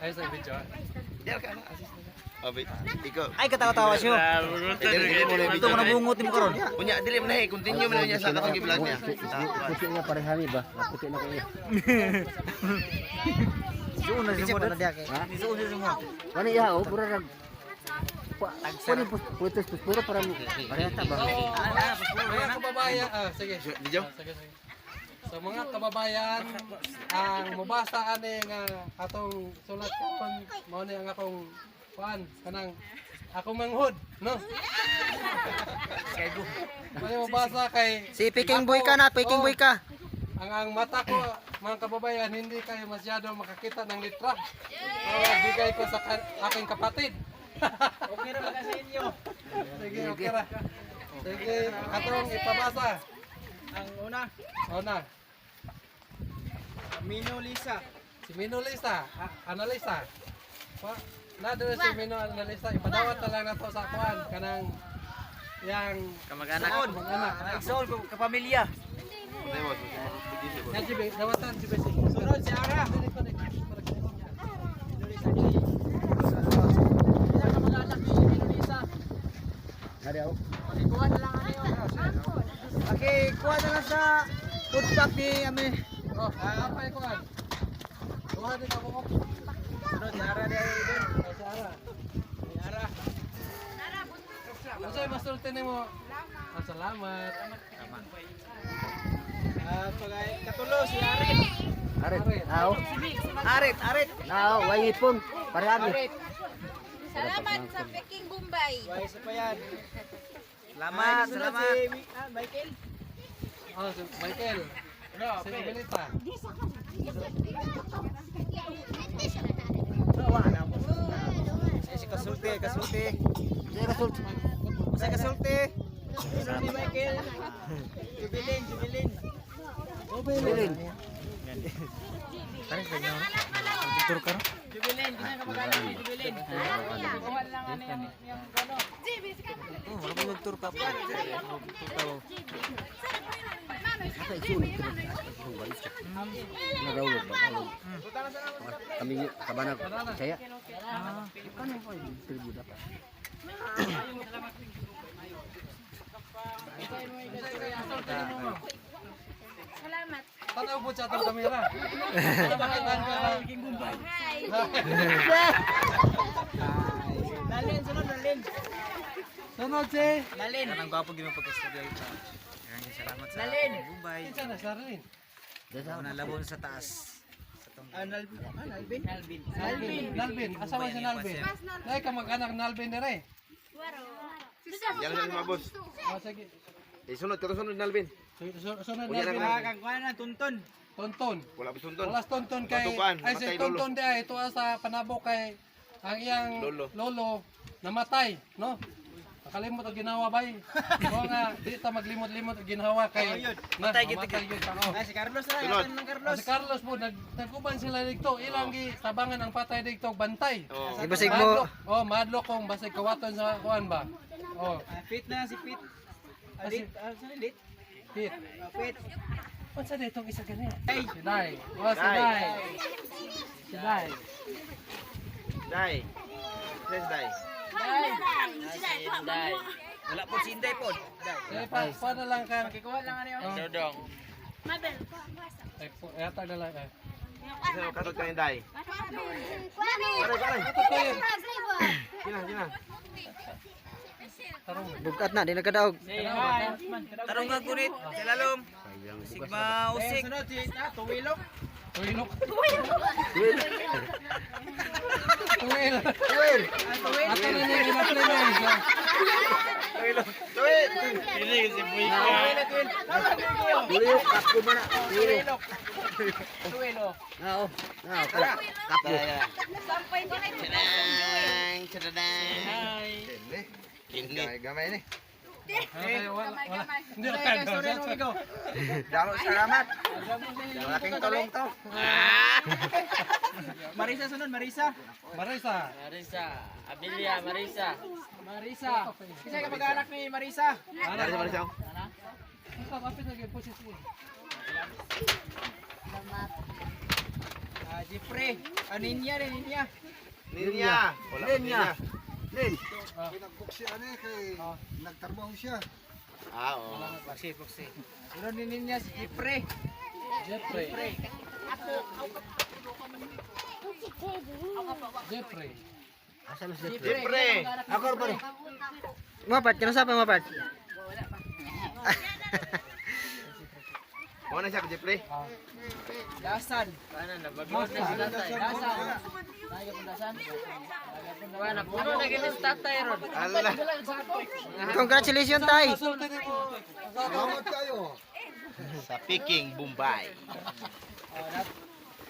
Ay sa video. Diyan ka na, assist na. Oh, wait. Ikaw. Ay, katawa-tawa siya. Eh, dili dili mo na Ito video. mo nabungot mo karon. Unya, dili mo na eh. Continue mo na niya sa katong gi-vlog niya. Puti nga parehani ba? Naputi na ko eh. Suon na siya mo. Suon na siya mo. Wala iya oh, pura rag. Kuan putos puro para mo. Parehata ba? Mga kababayan, ah, sige. Video? Ah, sige, sige. So mga kababayan, ang mubasa ani nga atong sulat karon mao ni ang akong kuan kanang akong manghod, no? Mao ni mubasa kay Si Peking boy ka na, Peking boy ka. Ang mata ko, mga kababayan, hindi kayo masyado makakita ng litra. So, bigay ko sa aking kapatid. Okay ra ba kasi inyo? Sige, okay ra. Sige, atong ipabasa. Ang una, O na, Mino Lisa. si Mino Lisa, Analisa. Pa, na dito si Mino Analisa, ipadawat na lang nato sa kuan kanang yang Kamag-anak. kamag-anak. Igsoon ko kapamilya. Patay mo. Video siya, boss. Yan si Be, dawatan si Besi. Sunod si Ara. Mino Lisa kini. Isa ka mag-anak ni Mino Lisa. Hari ako. Pakikuha na lang ano yun. Okay, kuha na lang sa food pack ni ami. Oh, apa yung kuan? Kuha dito ako. Sunod si Ara di ay doon. Oh, si Ara. Si Ara. Ano sa'yo, masulti nimo? Ah, salamat. Ah, pag katulo si Arit. Arit. Nao. Arit, arit. Nao, way ipon. Parehani. Arit. Salamat sa Peking Bombay. Way sa pa yan. Salamat, Sunod salamat. si Michael. Oh, si Michael. Si Emelita. Si kasulti, kasulti. Sige kasulti. Sa kasulti. Sunod ni Michael. Jubilin, Jubilin. Bilin. Jubilin, kinsa ka mag-anak ni Jubilin? Pakikuha na lang ano yung ano. Oh, wala pa magtur ka pa. Asa isun. Narawlo ba? Kami kabana saya. Kan mo tribu dapat. Salamat. Tanaw po siya itong kamera. Para makitaan ka lang. Hi. Lalin, sunod Lalin. Sunod si... Lalin. Ang gwapo gid mo pagka-studio ito. Maraming salamat sa Lalin. Bombay. Kinsa na, Sarlene? Ako nalabon sa taas. Ah, Nalvin. Ah, Nalvin. Nalvin. Nalvin. Nalvin. Asa man si Nalvin? Nay ka mag-anak Nalvin dire. Diyan lang mga boss. Oh, sige. Eh, sunod, katong sunod Nalvin. Sunod Unya Nalvin. lang. Ah, kang kuha na tunton. Tonton. Wala pa sunton. Wala sa tonton kay Patukan, ay si namatay lolo. Tonton di ay tuwa sa panabok kay ang iyang Lolo. lolo namatay, no? Nakalimot og ginawa bay. So nga di ta maglimot-limot og ginawa kay na, Matay gid mamatay gyud ta. Oh. Ah, si Carlos na, Sunod. yatan ng Ah, Carlos. si Carlos po nagkuban sila dito, ilang gi tabangan ang patay dito og bantay. Oh. Di basig mo. Madlok, oh, madlok kung basig kawaton sa kuan ba. Oh, Ah, fit na si Pit. Ah, lit, ah, sorry, lit. Pit. Ah, Pit. Unsa na itong isa gani? Ay. Si Dai. Oh, si Dai. Dai. Si Dai. Dai. Yes, Dai. Wala po si Inday po. Sige, pa na lang ka. Pakikuha lang ano yun. Oh. Mabel. Ay, po, yata na lang eh. Isa mo katod kang Dai. Kwano. Pare, pare. Ito yun. Kina, kina. Tarong. Bugkat na, di nagkadaog. Say hi. Tarong nga gunit, sa lalom. Sigma Eh, usik. sunod si Tuwilok. Tuwilok. Tuwil. Tuwil. Ah, Tuwil. Ato na niya gina-play na eh. Tuwid. Tuwil, Tuwil. Tama, Tuwil. Tuwil kapko man na. Tuwil. Tuwilok. Tuwilok. Nao. Nao kala. Kapko. Tadang, tadang. Kini. Gamay ni. Okay, wala, wala. Hindi Say, ako kay story mo, amigo. Damo salamat. Malaking tulong to. Marisa sunod, Marisa. Marisa. Marisa. Abilia, Marisa. Marisa. Isa ka mag-anak ni Marisa. Marisa, Marisa. Ikaw, kapit na kayo, posisi. Jeffrey. Ninya rin, Ninya. Ninya. Wala pa Ninya. Lin. Ah, oo. Boxy, boxy. Sunod ni Ninya si Jeffrey. Jeffrey. Jeffrey. Asa mas Jeffrey? Jeffrey. Ako pa rin. Mapat, kinasa pa mapat. Mo na siya Jeffrey. Dasan. Dasan. Wala, puno na ginis tatay ron. Ala. Congratulations, Tay. Kasulti nimo. Sa Peking, Bombay.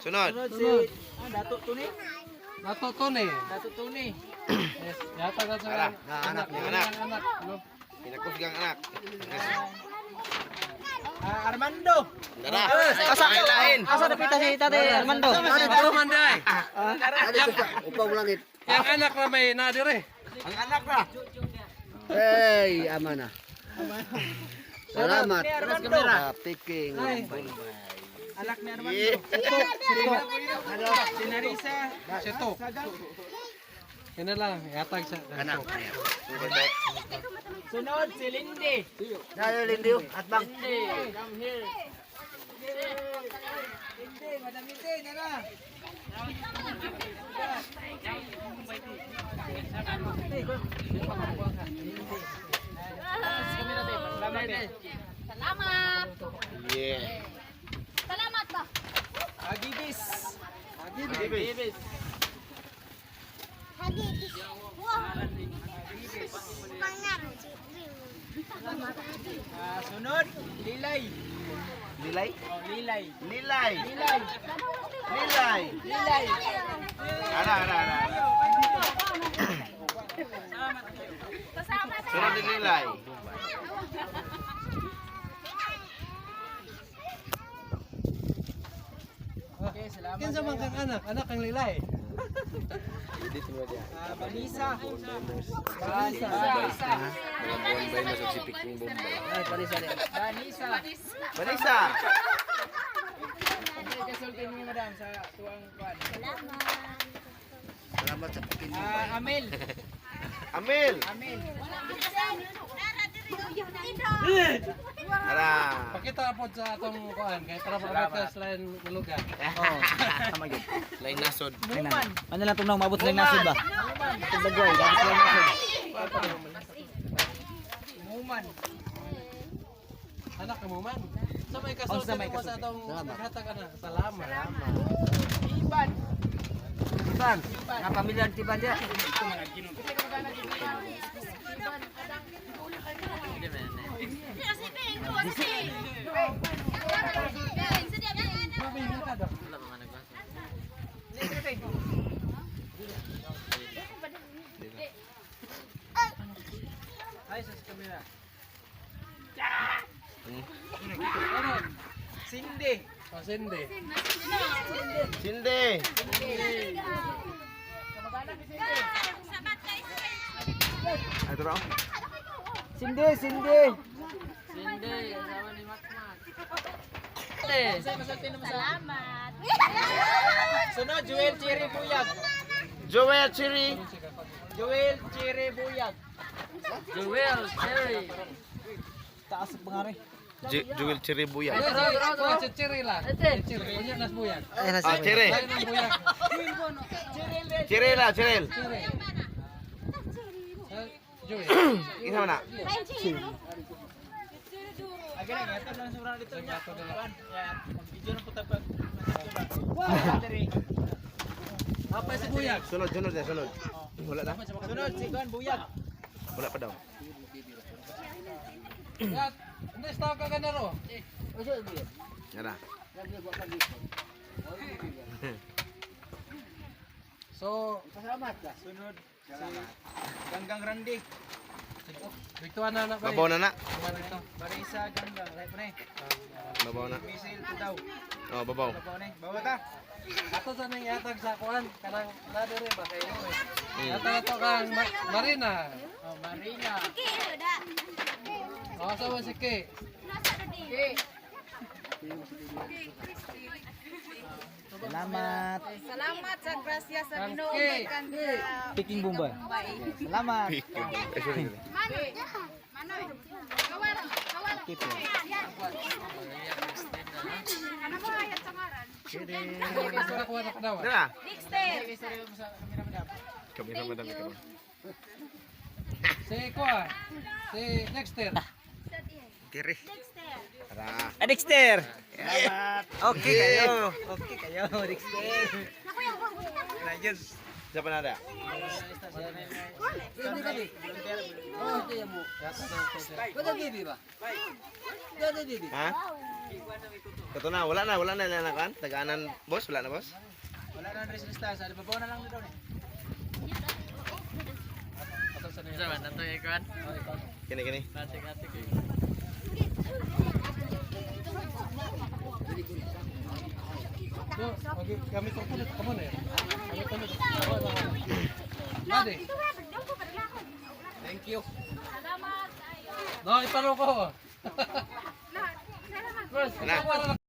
Sunod. Sunod si Dato Tuni. Nato Tony. Dato Tuni. Yes, yata na sa Ara. anak. Anak. Anak. No? Pinakusgang anak. Armando. Tara. Asa Lain. Asa napita si Tatay Armando? Ito man day. Upaw langit. Yang anak na may nadire. Ang anak na. Hey, ama na. Salamat. Ni Armando. Sa Peking. Anak ni Armando. Yeah. Si Narisa. Si Tok. Yan na lang, yatag sa Anak. Sunod si Lindy. Dayo Lindio at bang. Hindi, come here. Lindy, Madam Lindy, nara. Salamat eh. Salamat. Yeah. Salamat ba? Agibis. Agibis. Hagibis. Wow. Pangaran. Sunod, Lilay. Lilay? Oh, Lilay. Lilay. Lilay. Lilay. Lilay. Ara, ara, ara. Kasama sa Sunod ni Lilay. Okay, salamat. Kinsa man kang anak, anak kang lilay. Vanessa. Vanessa. Vanessa. Vanessa. Okay, kasulti mo madam sa tuwang kuan. Salamat sa Peking. Amel. Amel. Amel. Ara. Pakita po sa atong kuan kay para makabot sa lain nga lugar. Lain nasod. Muman. Ano lang tugnaw maabot lang nasod ba? Tugdagway, dapat lang nasod. Muman. Anak mo man. Sa may kasulti mo sa atong naghatag ana. Salamat. Iban. Tiban, na pamilya ang Tiban dia. Mabihil ka daw. Ay, sa kamera. Cindy. Oh, sindi. Cindy. Ay, ito raw. Cindy, Cindy. Hindi, asawa ni Makmak. Ate, Salamat. Sunod, Joel Cherry Buyag. Joel Chiri. Joel Cherry Buyag. Joel, Cherry. Taas ang pangari. Joel Chiri Buyag. Si Chiri lang. Si Chiri. Unya nas buyag. Ay, nasa. Ah, Chiri. Lain ang buyag. Chiri la, Chiril. Chiri. Joey. Isa man na. Agad lang, ito lang sobrang dito niya. Kuan, yan, mag-video na po tayo pag- Wah, diri. Apa si buyag? Sunod, sunod na, sunod. Wala na? Sunod, si Kuan Buyag. Wala pa daw. Ya, hindi stop ka ganaro. Ara. So, Sunod, si Ganggang Randy. Bigtuan na na ba? Babaw na na. Ito. Marisa Ganggang. Right pa na eh. Babaw na. Misil to daw. Oh, babaw. Babaw na eh. Babaw ta. Ato sa nang yatag sa kuan kanang nadire ba kayo eh. Ato ato kang Marina. Oh, Marina. O asa man si Kay? Okay. Salamat. Salamat sa grasya sa Ginoo Okay. kay kanta. Picking Bombay. Salamat. Ay, sorry, sorry. Manoy. Manoy. Kawalan. Kawalan. Keep it. Ano ba ayat sa ngaran? Gusto na kuha na kadawa. Dara. Dexter. Kami na madami karon. Si kuha. Si Dexter. Kiri. Dexter. Tara. Ah, Dexter. Salamat. Okay kayo. Okay kayo, Dexter. Naku yung Ayun. Siapa na ada? Ha? Ito na, wala na, wala na na kan? Tagaanan, boss, wala na boss. Wala na rin lista. Sa babaw na lang na daw eh. Isa man ato ikuan. Kini kini. Atik atik. Do, okay, gamit ang kulot kamo na eh. Gamit ang kulot. Ade. Thank you. Salamat. No, iparo ko. Salamat. First, Na. ikaw na.